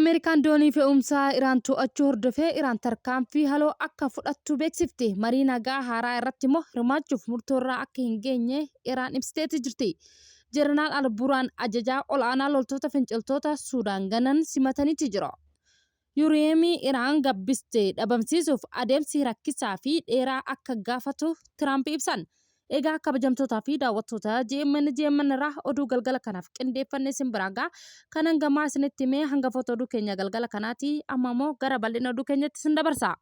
Ameerikaan doonii fe'umsaa Iraan to'achuu hordofee Iraan tarkaanfii haloo akka fudhattu beeksifte. Marii nagaa haaraa irratti immoo hirmaachuuf murtoorraa akka hin geenye Iraan ibsiteeti jirti. Jeneraal Al-Burhaan ajajaa ol'aanaa loltoota finciltoota Suudaan ganan simataniiti jiru. Yuuriyeemii Iraan gabbiste dhabamsiisuuf adeemsi rakkisaa fi dheeraa akka gaafatu Tiraamp ibsan. Egaa kabajamtootaa fi daawwattoota GMN GMN irraa oduu galgala kanaaf qindeeffanne isin biraa ga'a. Kanan gamaa isinitti himee hangafoota oduu keenya galgala kanaati. Amma immoo gara bal'ina oduu keenyatti isin dabarsa.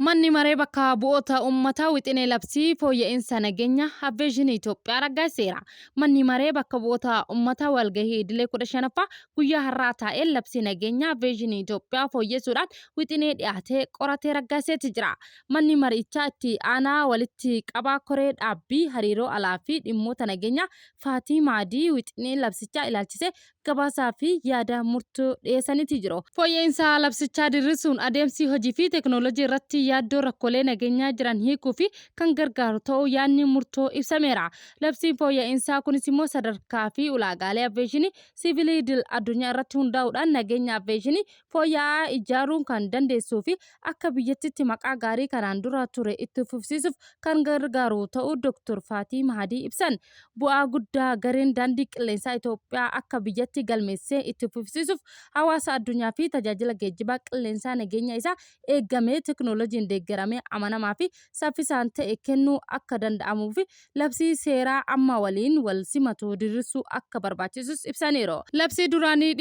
Manni maree bakka bu'oota uummataa wixinee labsii fooyya'insa nageenya aviyeeshinii Itoophiyaa raggaasiseera. Manni maree bakka bu'oota uummataa walgahii idilee 15ffaa guyyaa har'aa taa'een labsii nageenya aviyeeshinii Itoophiyaa fooyyessuudhaan wixinee dhiyaate qoratee raggaasiseeti jira. Manni marichaa itti aanaa walitti qabaa koree dhaabbii hariiroo alaa fi dhimmoota nageenyaa Faatii Maadii wixinee labsichaa ilaalchisee gabaasaa fi yaada murtoo dhiyeessaniiti jiru. Fooyya'iinsa labsichaa diriirsuun adeemsi hojii fi teeknooloojii irratti yaaddoo rakkoolee nageenyaa jiran hiikuu fi kan gargaaru ta'uu yaadni murtoo ibsameera. Labsiin fooyya'iinsaa kunis immoo sadarkaa fi ulaagaalee aviyeeshinii siivilii idil addunyaa irratti hundaa'uudhaan nageenya aviyeeshinii fooyya'aa ijaaruun kan dandeessuu fi akka biyyattitti maqaa gaarii kanaan dura ture itti fufsiisuuf kan gargaaru ta'uu Dr. Faatii Mahadii ibsan. Bu'aa guddaa gareen daandii qilleensaa Itoophiyaa akka biyyatti galmeessee itti fufsiisuuf hawaasa addunyaa fi tajaajila geejjibaa qilleensaa nageenya isaa eegamee teknooloojiin deeggaramee amanamaa fi saffisaan ta'e kennuu akka danda'amuu fi labsii seeraa amma waliin wal simatu diriirsuu akka barbaachisus ibsaniiru. Labsii duraanii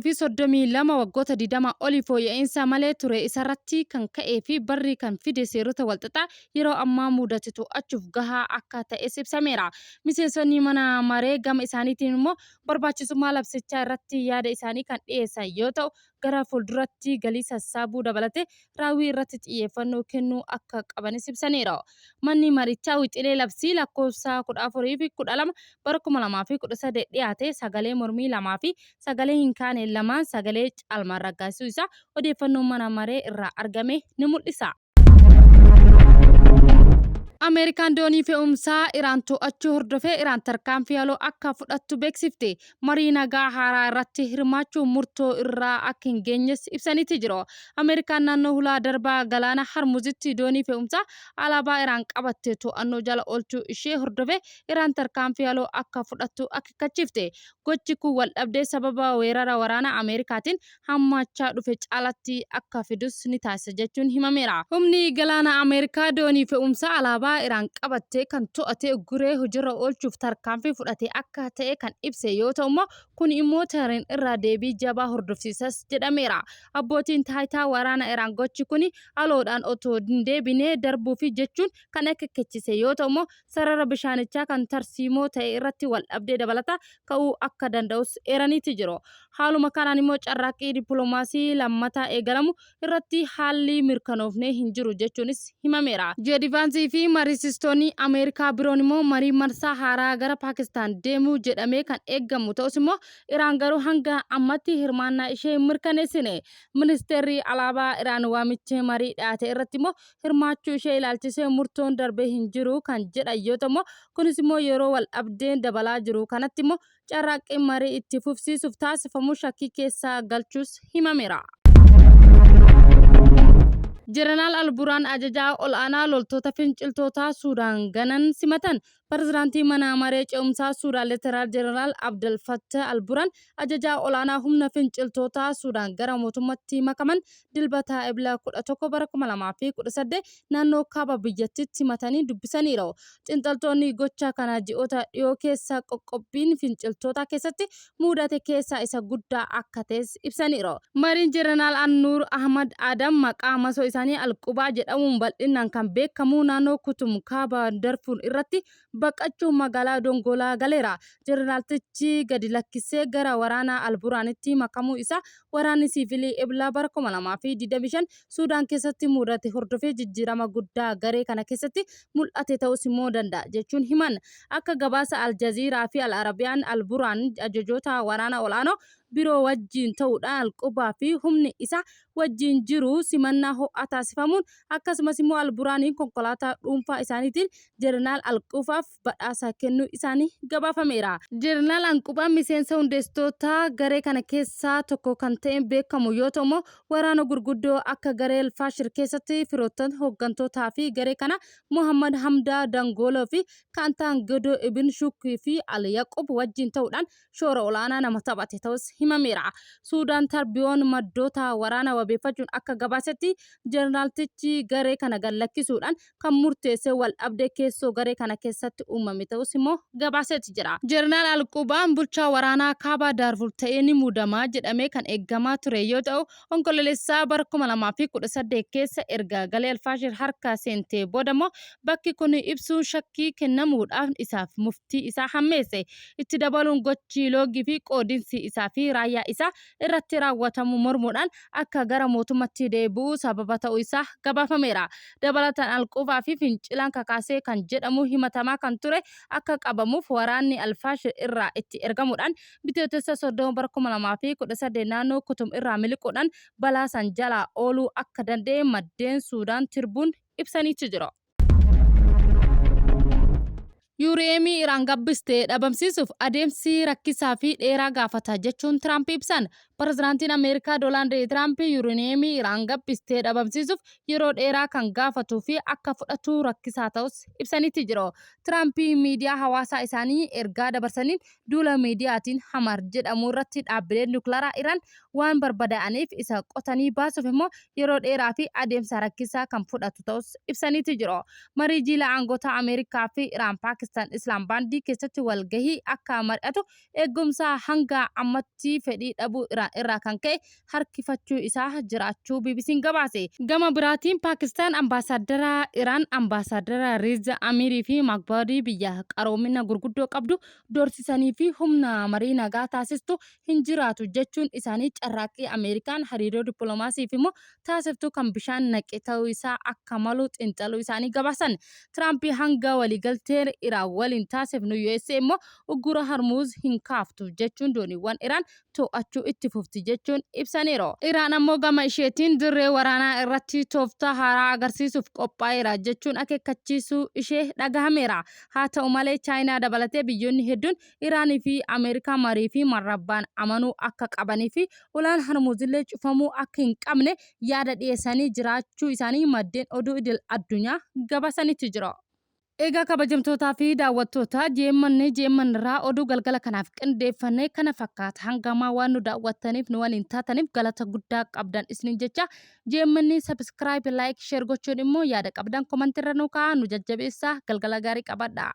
432 waggoota 20 olii fooyya'iinsa malee ture isarratti kan ka'ee fi barri kan fide seerota walxaxaa yeroo ammaa mudate to'achuuf gahaa akka ta'es ibsameera. Miseensonni mana maree gama isaaniitiin immoo barbaachisummaa labsichaa irratti yaada isaanii kan dhiyeessan yoo ta'u, gara fuulduratti galii sassaabuu dabalatee raawwii irratti xiyyeeffannoo kennuu akka qabanis ibsaniiru. Manni marichaa wixinee labsii lakkoofsa 14 fi 12 bara 2018 dhiyaate sagalee mormii 2 fi sagalee hin kaane 2n sagalee caalmaan raggaasisuu isaa odeeffannoon mana maree irraa argame ni mul'isa. Ameerikaan doonii fe'umsaa Iraan to'achuu hordofee Iraan tarkaanfii haloo akka fudhattu beeksifte. Marii nagaa haaraa irratti hirmaachuun murtoo irraa akka hin geenyes ibsaniiti jiru. Ameerikaan naannoo hulaa darbaa galaana Harmuzitti doonii fe'umsaa alaabaa Iraan qabatte to'annoo jala oolchuu ishee hordofee Iraan tarkaanfii haloo akka fudhattu akeekkachiifte. Gochi kun waldhabdee sababa weerara waraana Ameerikaatiin hammaachaa dhufe caalatti akka fidus ni taasisa jechuun himameera. Humni galaana Ameerikaa doonii fe'umsaa alaabaa Iraan qabatte kan to'ate ugguree hojirra oolchuuf tarkaanfii fudhate akka ta'e kan ibse yoo ta'u immoo kun immoo Tehraan irraa deebii jabaa hordofsiisas jedhameera. Abbootiin taayitaa waraana Iraan gochi kuni haloodhaan otoo hin deebine darbuufi jechuun kan akeekkachise yoo ta'u immoo sarara bishaanichaa kan tarsiimoo ta'e irratti waldhabdee dabalataa ka'uu akka danda'us eeraniiti jiru. Haaluma kanaan immoo carraaqqii dippilomaasii lammataa eegalamu irratti haalli mirkanoofne hin jiru jechuunis himameera. JD Vaansii fi mariisistoonni Ameerikaa biroon immoo marii marsaa haaraa gara Paakistaan deemu jedhamee kan eegamu ta'us immoo Iraan garuu hanga ammatti hirmaannaa ishee hin mirkaneessine. Ministeerri alaabaa Iraan waamicha marii dhiyaate irratti immoo hirmaachuu ishee ilaalchisee murtoon darbe hin jiru kan jedhan yoo ta'u immoo kunis immoo yeroo wal dhabdeen dabalaa jiru kanatti immoo carraaqqiin marii itti fufsiisuuf taasifamu shakkii keessa galchuus himameera. Jeneraal Alburaan ajajaa ol'aanaa loltoota finciltootaa Suudaan ganan simatan. Pirezidaantii mana maree ce'umsaa Suudaan Leeteraal Jeneraal Abdel Fattah Alburaan ajajaa ol'aanaa humna finciltootaa Suudaan gara mootummatti makaman Dilbata Ebla 11 bara 2018 naannoo kaaba biyyattiitti simatanii dubbisaniiru. Xiinxaltoonni gocha kana ji'oota dhiyoo keessa qoqqobbiin finciltootaa keessatti muudate keessaa isa guddaa akka ta'es ibsaniiru. Mariin Jeneraal Annuur Ahmad Adam maqaa masoo isaanii Al-Qubaa jedhamuun bal'innaan kan beekamu naannoo Kutum kaaba Darfuur irratti baqachuun magaalaa Dongolaa galeera. Jeneraaltichi gadi lakkisee gara waraana Al-Buraanitti makamuu isaa waraanni siivilii Ebla bara 2025 Suudaan keessatti mudate hordofee jijjiirama guddaa garee kana keessatti mul'ate ta'uus immoo danda'a jechuun himan. Akka gabaasa Al Jazeera fi Al Arabiyaan Al Burhaan ajajoota waraana ol'aanoo biroo wajjiin ta'uudhaan Alqubaa fi humni isaa wajjiin jiru simannaa ho'aa taasifamuun akkasumas immoo Alburaaniin konkolaataa dhuunfaa isaaniitiin Jenernaal Alquufaaf badhaasa kennuu isaanii gabaafameera. Jenernaal Anqubaan miseensa hundeessitoota garee kana keessaa tokko kan ta'een beekamu yoo ta'u immoo waraana gurguddoo akka garee Alfaashir keessatti firoottan hooggantootaa fi garee kana Mohammad Hamdaa Dangooloo fi kan ta'an Godoo Ibn Shukii fi Al Yaqub wajjin ta'uudhaan shoora olaanaa nama taphate ta'us himameera. Suudaan Tarbiyoon maddoota waraanaa wabeeffachuun akka gabaasetti jeneraaltichi garee kana gad lakkisuudhaan kan murteesse wal dhabdee keessoo garee kana keessatti uumame ta'us immoo gabaaseeti jira. Jenernaal Alqubaan bulchaa waraanaa Kaaba Daarfur ta'ee ni muudama jedhamee kan eegamaa ture yoo ta'u, Onkololeessaa bara 2018 keessa erga galee Alfaashir harka seentee booda immoo bakki kun ibsuun shakkii kennamuudhaan isaaf muftii isaa hammeesse. Itti dabaluun gochi loogii fi qoodinsi isaa fi raayyaa isaa irratti raawwatamu mormuudhaan akka gara mootummatti deebi'u sababa ta'uu isaa gabaafameera. Dabalataan Alquufaa fi fincilaan kakaasee kan jedhamu himatamaa kan ture akka qabamuuf waraanni Alfaashir irraa itti ergamuudhaan Bitootessa 30 bara 2018 naannoo Kutum irraa miliquudhaan balaa san jalaa ooluu akka danda'e maddeen Suudaan Tirbuun ibsaniitu jiru. Yuuriyeemii Iraan gabbiste dhabamsiisuuf adeemsi rakkisaa fi dheeraa gaafata jechuun Tiraamp ibsan. Pirezidaantiin Ameerikaa Doonaald Tiraamp yuuriniyeemii Iraan gabbiste dhabamsiisuuf yeroo dheeraa kan gaafatuu fi akka fudhatu rakkisaa ta'us ibsaniiti jiru. Tiraamp miidiyaa hawaasaa isaanii ergaa dabarsaniin duula miidiyaatiin Hamar jedhamu irratti dhaabbileen nukilaraa Iraan waan barbadaa'aniif isa qotanii baasuuf immoo yeroo dheeraa fi adeemsa rakkisaa kan fudhatu ta'us ibsaniiti jiru. Marii jiila aangotaa Ameerikaa fi Iraan Paakistaan Islaambaandii keessatti walgahii akka mari'atu eegumsa hanga ammatti fedhii dhabuu Iraan irraa kan ka'e harkifachuu isaa jiraachuu BBC'n gabaase. Gama biraatiin Paakistaan Ambaasaaddara Iraan Ambaasaaddara Riiz Amiirii fi Maakbaadii biyya qaroomina gurguddoo qabdu doorsisanii fi humna marii nagaa taasistu hin jiraatu jechuun isaanii carraaqqii Ameerikaan hariiroo dippiloomaasiif immoo taasiftu kan bishaan naqe ta'uu isaa akka malu xiinxaluu isaanii gabaasan. Tiraamp hanga waliigalteen Iraan waliin taasifnu USA immoo uggura Harmuuz hin kaaftu jechuun dooniiwwan Iraan to'achuu itti fufti jechuun ibsaniiru. Iraan ammoo gama isheetiin dirree waraanaa irratti tooftaa haaraa agarsiisuuf qophaa'eera jechuun akeekkachiisuu ishee dhagahameera. Haa ta'u malee Chaayinaa dabalatee biyyoonni hedduun Iraanii fi Ameerikaa marii fi marrabbaan amanuu akka qabanii fi ulaan Harmuuzillee cufamuu akka hin qabne yaada dhiyeessanii jiraachuu isaanii maddeen oduu idil addunyaa gabaasanitti jiru. Egaa kabajamtootaa fi daawwattoota JMN JMN irraa oduu galgala kanaaf qindeeffanne kana fakkaata. Hanga ammaa waan nu daawwattaniif nu waliin taataniif galata guddaa qabdan isiniin jecha JMN subscribe like share gochuun immoo yaada qabdan komantii irra nu kaa'aa nu jajjabeessaa galgala gaarii qabadhaa.